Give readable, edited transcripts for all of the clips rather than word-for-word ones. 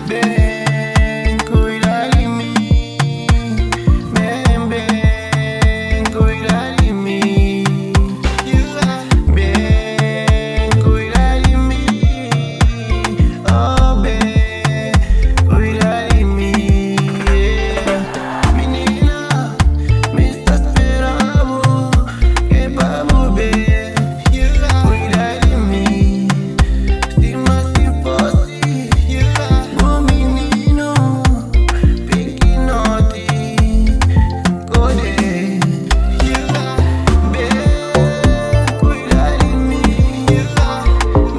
Ben cuida di mi, ben, ben cuida di mi. Ben cuida di mi, oh ben cuida di mi. Yeah. Minina, mi sta spera-bu, k'é pa bu ben cuida di mi. Sima si fosi bu mininu pikinoti, kode. Ben cuida di mi,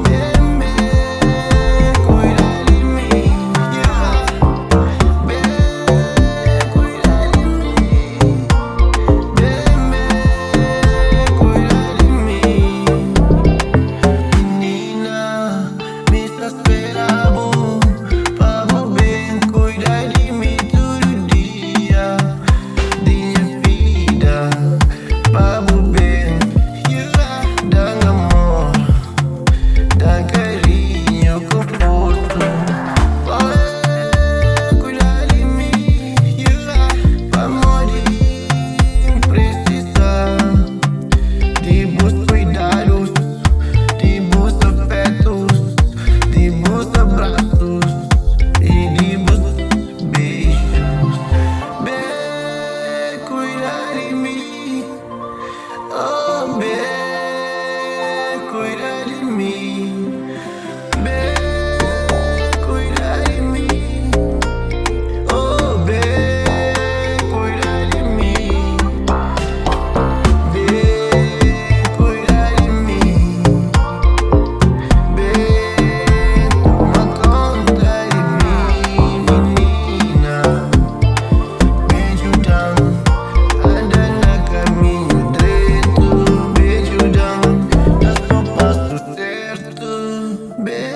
ben, ben cuida di mi. Ben cuida di mi, ben, ben cuida di mi. Minina, mi sta spera-bu pa bu ben cuida di mi tudu dia di nha vida, pa bu ben da-m amor, da-m karinhu, konfortu. Pa cuida di mi, pamodi N precisa di bus kuidadus, di bus afetus, di bus abrasus i di bus beijus. Ben cuida di mi, oh ben cuida di mi, ben cuida di mi, oh ben cuida di mi, ben cuida di mi, ben toma konta di mi, minina. Ben djuda-m anda na kaminhu dretu, ben djuda-m da so pasu sertu, ben.